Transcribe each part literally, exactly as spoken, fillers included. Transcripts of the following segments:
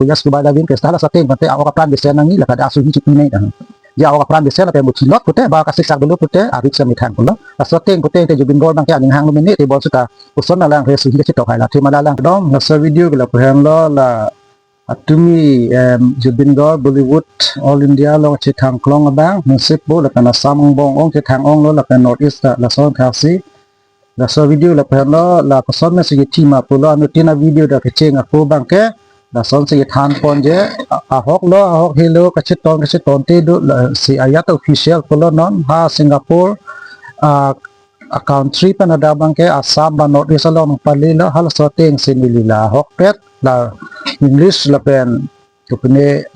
puya scuba diving ke, seta laso ateng pute a-ok apran besen nangji, lake dak asuhi chipi nangji ta. Ja a-ok apran besen lapen muthilot pute, ba kasiksak dolo pute, a-risk methang pulo. Laso ateng pute te Zubeen Garg abang ke aning hanglo mene, tebon seta koson alang re suhi kachetok hai la, athema la alang dong. Laso video ke lapu henlo, la atumi, em, Zubeen Garg Bollywood All India along chethang klong abang, nungsip po lapen Assam angbong ong chethang onglo lapen North East ta lason thasi. Laso video lapu henlo, la koson mesi kethima pulo, anuttin a-video dak kecheng ako abang ke lasonsi kethan ponji, a-, ahok lo, ahok helo, kachetong, kachetonte do, lasi ajat official pulo non, ha Singapore, a, a-country pen hadak abang ke Assam ba North East along pali lo, halaso atengsi neli la ahokpet, la English lapen kopine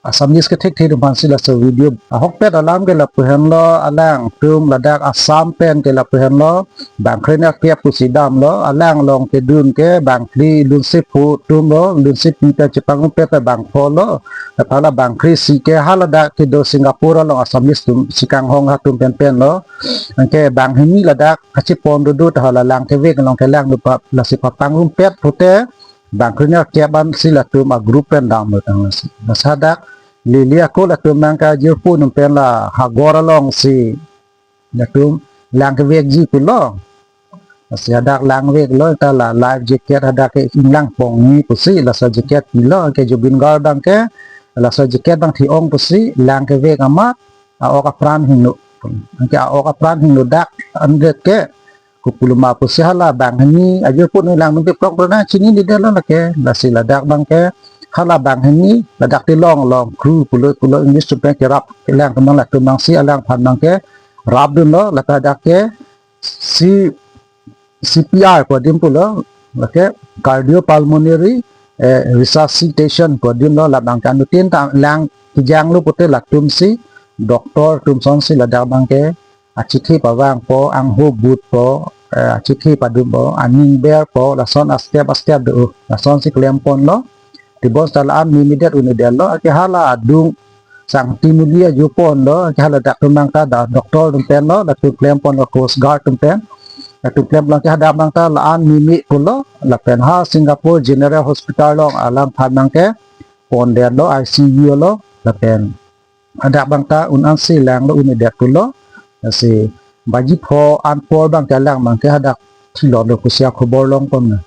Assamese kethekthe atum aphansi laso video. Ahokpet alam ke lapu henlo, alangtum ladak Assam pen ke lapu henlo, bangkre nerkep pusi damlo, alang along kedun ke bangphli lunsip pho atum lo, lunsip pi pen chepangrumpet pen bangpho lo, lapen la bangkre isi ke haladak kedo Singapore along Assamese atum si kanghong atum pen pen lo, anke banghini ladak kachepon dodo ta hala lang kevek along kelang dopa lasi papangrumpet pute, bangkre nerkep ansi latum a-group pen damlo tang lasi. Lasi hadak lili ako latum nangkajirpo atum pen la hagor alongsi latum lang kevekji pulo. Lasi hadak langveklo ta la life jacket hadak ke inglang pongni pusi, laso jacket pilo, anke Zubeen Garg abang ke laso jacket abang thi-ong pusi, lang kevek amat a-ok apran hingno. Anke a-ok apran hingno dak andet ke, kopuloma pusi hala banghini, ajirpo atum lang nungke prok prona chinidetlo lake, lasi ladak abang ke hala banghini, ladak Tilong along crew pulo, pulo English atum pen kerap kelang atum abang latum abangsi alangphan abang ke rapdunlo, lapen hadak ke C, C P R pu adim pulo, lake cardiopulmonary, eh, resuscitation pu adim lo, labang ke anuttin ta lang kejanglo pute latumsi, doctor atum asonsi ladak abang ke achethe pavangpo, angho butpo, eh, achethe padunpo, aning berpo, lason a-step a-step do, lasonsi klem ponlo. Tebon seta la-an mimidet unidetlo, anke hala adung sangti muli ajo ponlo, anke haladak atum abang ta da doctor atum pen lo, latum klem ponlo Coast Guard atum pen. Latum klem ponlo, anke hadak abang ta la-an mimi pulo, lapen ha Singapore General Hospital along alangphan abang ke pondetlo, I C U lo, lapen hadak abang ta un ansi langlo unidet pulo. Lasi baji pho an apor abang ke alang abang ke hadak thilotlo pusi akhobor long pon na.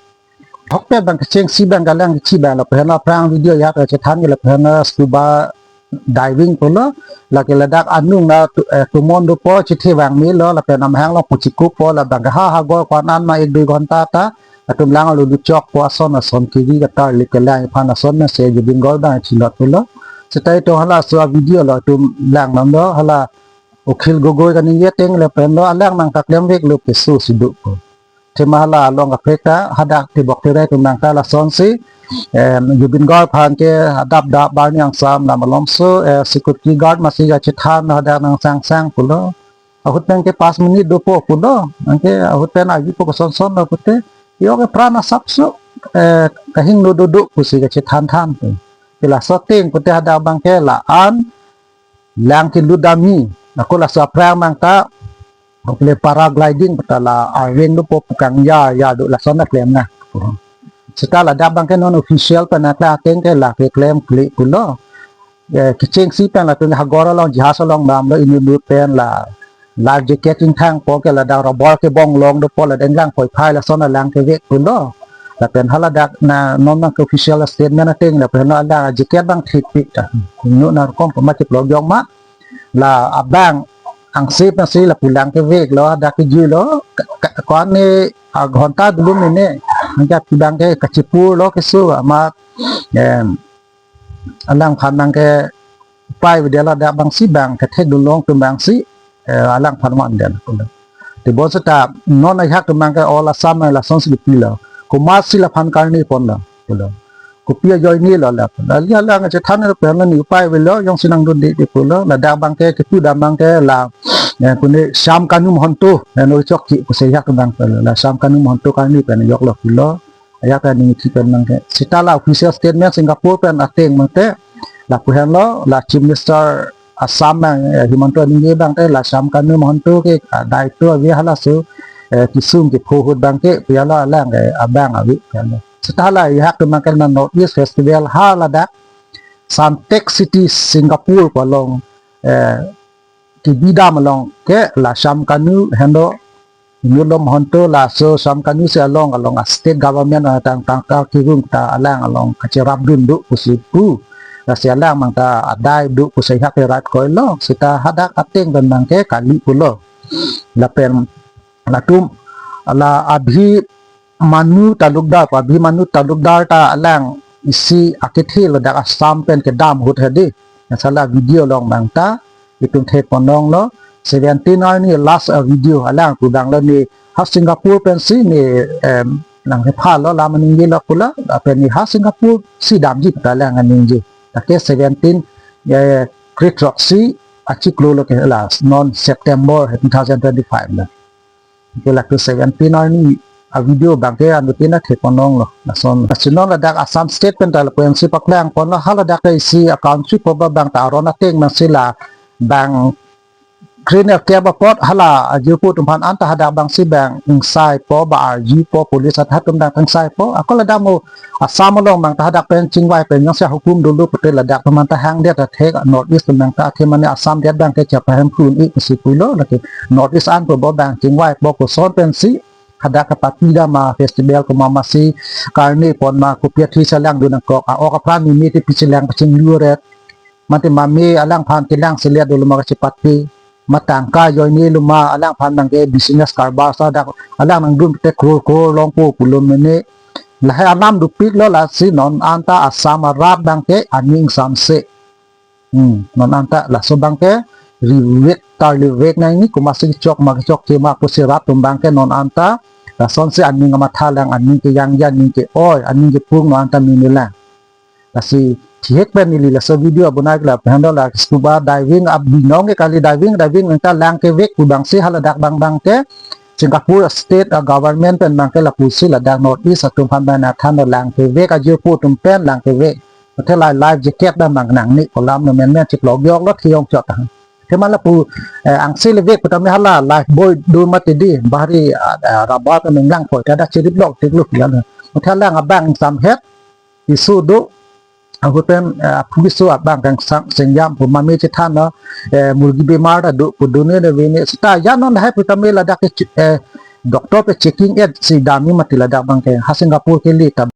Ahokpet abang kechengsi abang ke alang kechi abang lapu henlo, aphrang video ajat kachethan ke lapu henlo scuba diving pulo. Lake ladak anung na tu-, eh, tumon dopo, chethe vang melo, lapen amahang along puchikukpo, labang ke ha hagor ko-an ma ek dui ghonta ta latum lang lulu chokpo, ason ason kiri katar lik kelang aphan ason mesi Zubeen Garg abang thilot pulo. Seta itum halaso a-video latum lang damlo, hala Akhil Gogoi kaningje ateng lapen lo alang nangkaklemveklo keso si dopo. Athema hala along kaprek ta hadak tebok terai atum abang ta lasonsi, em, Zubeen Garg aphan ke adap dap barni angsam la malomso, eh, security guard masi kachethan hadak nangsangsang pulo. Ahut pen ke pas minute dopo pulo, anke ahut pen agipo kosonson lo pute, yok ke pran asapso, eh, kahingno dodo pusi kachethan than pu. Ke laso ateng pute hadak abang ke la-an lang kelut damji, ako laso aphrang abang ta, ako le paragliding pu ta la areng dopo pu kangjar jar do, lason ta klem na. Seta ladak abang ke non official pen nangklang ateng ke la keklem kle pulo. Eh, kechengsi pen latum hagor along jahaz along damlo, inut inut pen la life jacket ingthangpo, ke ladak rubber kebong long dopo, ladak inglang poiphai, lason alang kevek pulo. Lapen haladak na non abang ke official statement ateng lapen lo alang jacket abang thipik ta. Inut na rokom pama chiplo jong ma. La abang angsip nasi lapu lang keveklo, hadak kejutlo, ka-, ka-, ko-an ni aghonta dulu mene, anke abang ke kachipurlo keso amat, em, alangphan abang ke upai avedetlo, hadak abangsi abang kethek dunlong atum abangsi, eh, alangphan vandet pulo. Tebon seta non ajahak atum abang ke all Assam lasonsi kepilo. Komatsi laphan karni ponlo pulo. Kopi ajoinelo lapu. Lali alang chethan lapen lo ne upai avelo, jongsi nangdunde de pulo. Ladak abang ke kepu dam abang ke la, eh, pune Shyam Kanu Mahanta, eh, no chokche pusi ajahak atum abang pulo. La Shyam Kanu Mahanta karni pen joklo pulo. Ajahak aning thi pen abang ke. Seta la official statement Singapore pen ateng abang ke lapu henlo, la Chief Minister Assam abang, eh, Himanta ningje abang ke la Shyam Kanu Mahanta ke, ah, daito ave halaso, eh, kesung kepho ahut abang ke, pu henlo alang ke abang ave henlo. Seta hala ihak atum abangke la North East Festival ha ladak Suntec City Singapore pu along, eh, kebidam along ke la Shyam Kanu hendo, Inut Lom Honto, laso Shyam Kanu si along along a state government atang tangka kirung ta alang along kacherapdun do pusi pu. Lasi alang abang ta adai do pusi ihak ke rat koilo. Seta hadak ateng pen abangke kali pulo. Lapen latum la Abhimanyu Talukdar, Abhimanyu Talukdar ta alang isi akethe ladak Assam pen kedam ahut hedi. Lasi la video along abang ta itum theklong ponlonglo. Seventeen arni last a video alang pu abang lo, ne ha Singapore pensi ne, em, nangkepha lo, lam aningje lo pu lo, lapen ne ha Singapore si damji pu ta alang aningje. Lake seventeen, eh, kre throksi achiklo lo ke la non September two thousand twenty-five lo. Ke lake seventeen arni a video abangke anuttin ta theklong ponlonglo. Lason, lasi non ladak Assam State pen ta lapu M C paklang ponlo, ha ladak ke isi a country pu abang ta aron ateng pensi la bang trainer ke apot hala ajirpo atum aphan anta hadak abangsi bang ingsaipo, ba arjupo, police atum dang ingsaipo. Ako ladak mo Assam along abang ta hadak pen chingvai pen jongsi hukum dolo pute ladak atum anta hangdet athek North East abang ta athe mane Assam det abangke chapa hem phun i pusi pulo, lake North East an pu abang chingvaipo koson pensi hadak kapapidam a festival komat masi karne pon ma kopi athisi alang dun nangkok, a-ok apran meme te pi chelang pachinglu ret. Mate mame alangphan kelang selet dolo ma kachepat pe. Ma tangka ajoine lo ma alangphan abangke business karbar sa dak alang nangdun te crore crore longpo pulo mene. Lahai alam dopiklo, lasi non anta Assam arat abangke aning samse. Hmm, non anta laso abangke rivek tarlivek nangji, komatsi chok ma chokche ma pusi rat atum abangke non anta lasonsi aning amatha lang, aning kejangja, aning ke-oi, aning kepung non anta meme lang. Lasi thihek pen neli laso video abonai ke lapu hendo, la scuba diving abinong ke kali, diving, diving nangta lang kevek pu abangsi ha ladak abang abangke Singapore state a government pen abangke lapusi ladak North East atum aphan abang nangthan lo, lang kevek ajirpo atum pen lang kevek. Athe la life jacket abang nangne kolam lo, menmen chiklo jok lo thiyong chot ha. Athe ma lapu, eh, angse le vek pu tame hala lifebuoy do mati di, bahari, ah, ah, rubber pen nanglang poi ta dak chirip lok tik lo pian. Athe lang abang samhet isu do, ahut pen, eh, aphu isu abang kang sang sengjam pu mame chethan lo, eh, murgi bemar ta do pu done ne vene. Seta ya non hai pu tame ladak ke, eh, doctor pe checking et si damji mati ladak abangke ha Singapore kele ta